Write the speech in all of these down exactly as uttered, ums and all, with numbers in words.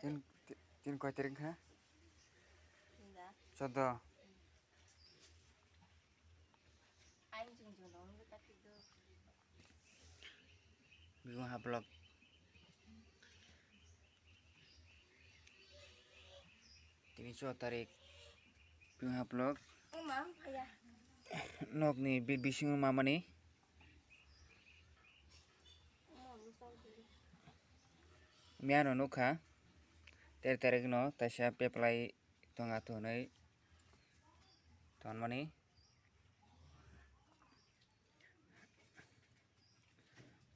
Tin, tin koi tarik kha? Tinda. Chaudo. Aing jung jung dong, tak itu. Biyung ha vlog. Tini chaudo tarik. Biyung ha vlog. Uma, phaya. Nokni bi-, bisingo mamani. Miyano nukha, ter terek no taisa peplai tonga tonwi tonmani.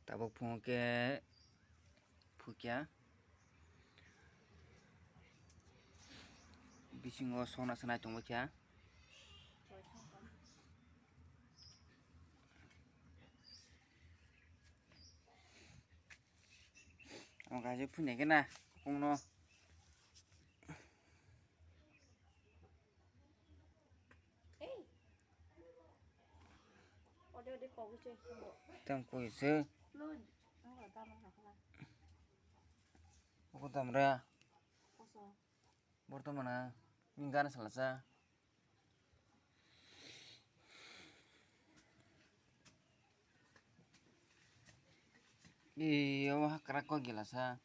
Tabuk phungo khe phukya. Bisingo sona sanai tongbaikha. Ang kaisa phunai khe na kung no. Tang koi se. Uko tamra. Bortomana. Ni gana salasa. Iyo, hakra ko gilasa.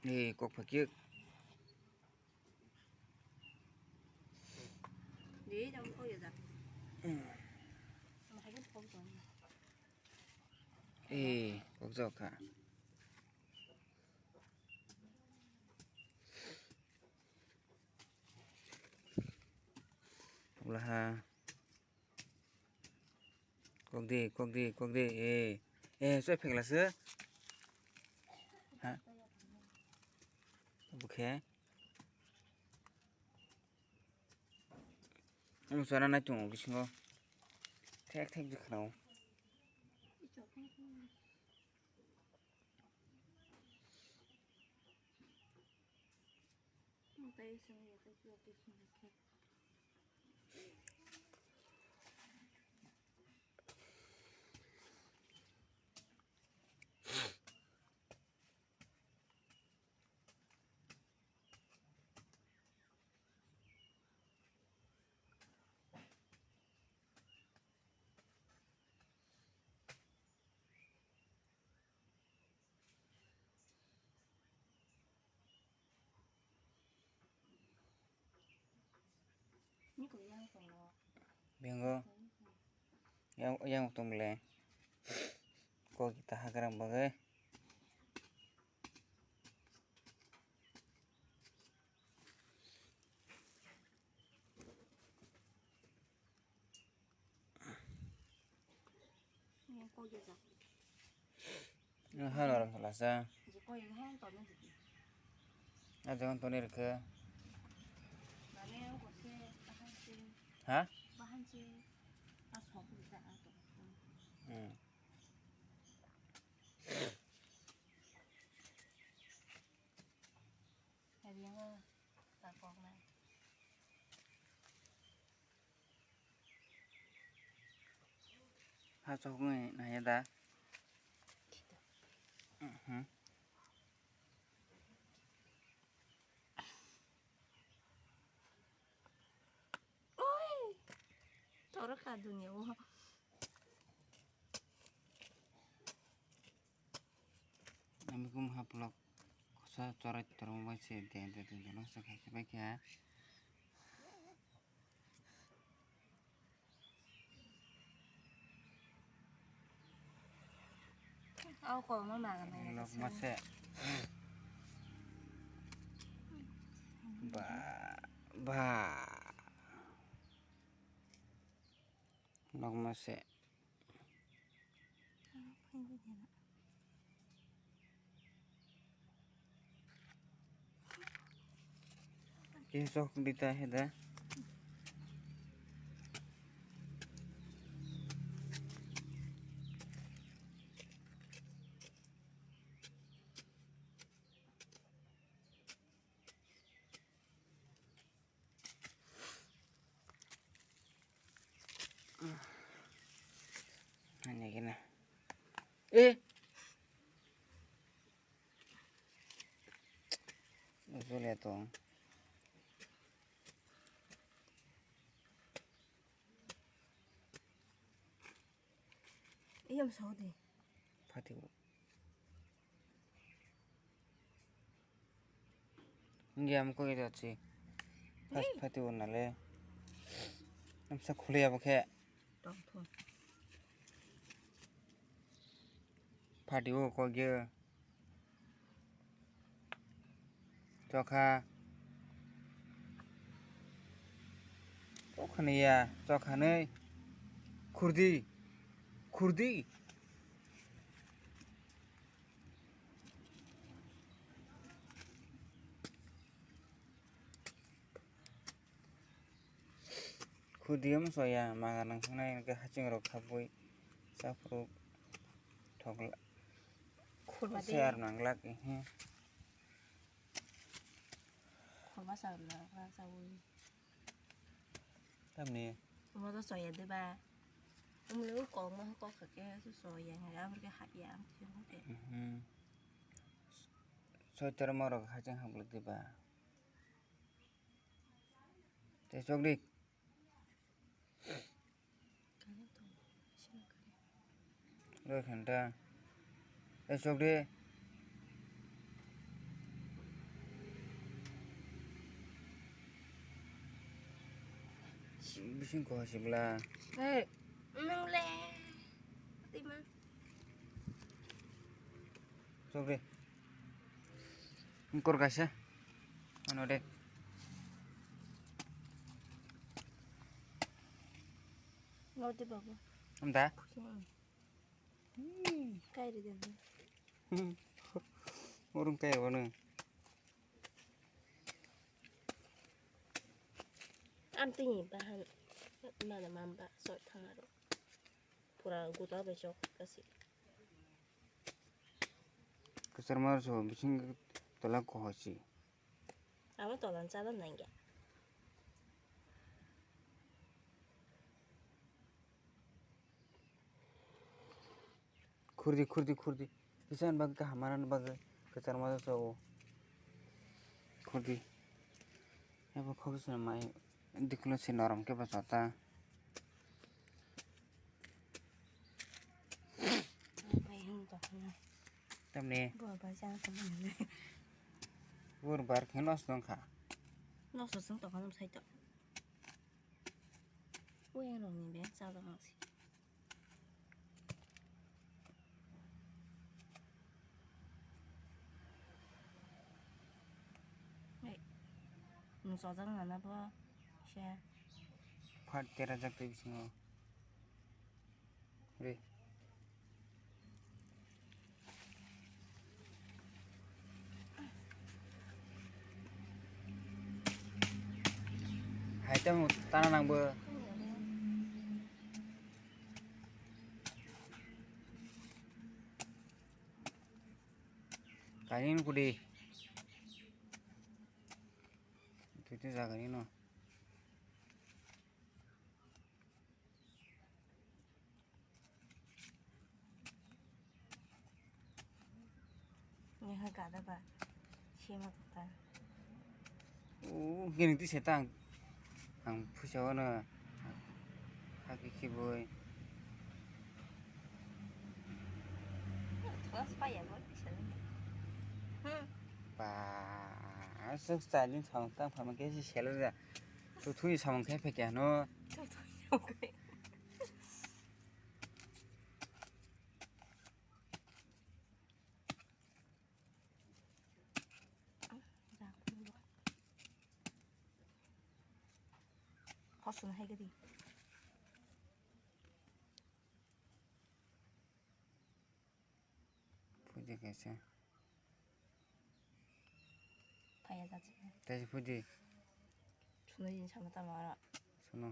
Ee, kok phakhe. Di, jang ko ya da. Ee, kok jok kha. Oblaha. Kok di, kok di, kok di, eh. Eh, soi phegla se. Ha? Bukhe. Ang sana nai tongo bisingo. Thek thek je khnao. Bingo. Yang, yang tong le. Kok kita hagram bagai. Hano rom salasa. Ah, jangan toni reke. Ha? Hmm. Ha chokni naiya da. Mhm. Oi! Toro ka dunia o. Ami kum haplok kosa chorai tormo bai se de de de de no se khai se bai khe. Au ko ma ma ga mai. Nok ma se. Ba ba. Nok ma se. Kisok bita heda. Eh. Jole to. Iyam saudi. Phati. Ngi am koi jachi. Pas Hey. Phati wona le. Namsa khule abo khe. Tong thon. Phati wo koi ge. Chokha. Chokha ni ya, chokha ni. Khurdi. Khurdi. Khudi omo soya, maga nang thangnai hwnkhe haching rok khabwi chaphuru thokla. Khurma de. Ser nang lak he. Khurma sa na ka sa wi. Tamni. Omo to soya de ba. Omo le kok ma kok kha ke soya nang abor ke ha ya am thiyong te. Mhm. Soitara morok haching hablwk de ba. Tei chokdi. Roi khanta. Tei chokdi. Bising koha sibla. Hey, nung le. Tima. Chokdi. Ngkor kaisa. Ano de. Ngau de babu. Amda? Pusing. Hmm. Kai de de. Urung kai wano. Am tini bahan. Mana mamba soi thangaro. Pura guta bejok kasi. Kwchar mar so bising tola kohochi. Abo tolan chada nangya. Khurdi, khurdi, khurdi. Kisa bagwi kaham manani bagwi kwchar mar so. Khurdi. Abo khok se mai diklo se norom khe bachata. Tamni. Bur bar khe nos dong kha. Nos dong tong kha sai to. Uyang rong ni be sa dong si. Hey. Nung sojak nana bo se. Phat tera jak tei bisingo. Re. Hai tamo tana nangbo. Kaini kudi. Tui tui jagani no. Nihai gada ba sima tata. O gini ti setang ang pusa wano haki kiboi. Thos pa ya bo bisa. Hmm. Ba asok sa din samang tang phama kesi selo da. Tuthuni samang khe phekya no. Tuthuni samang khe. Hosung hai gadi. Puji kaisa. Phaiya jati. Tei puji. Sunai jin sama tama ora. Suno.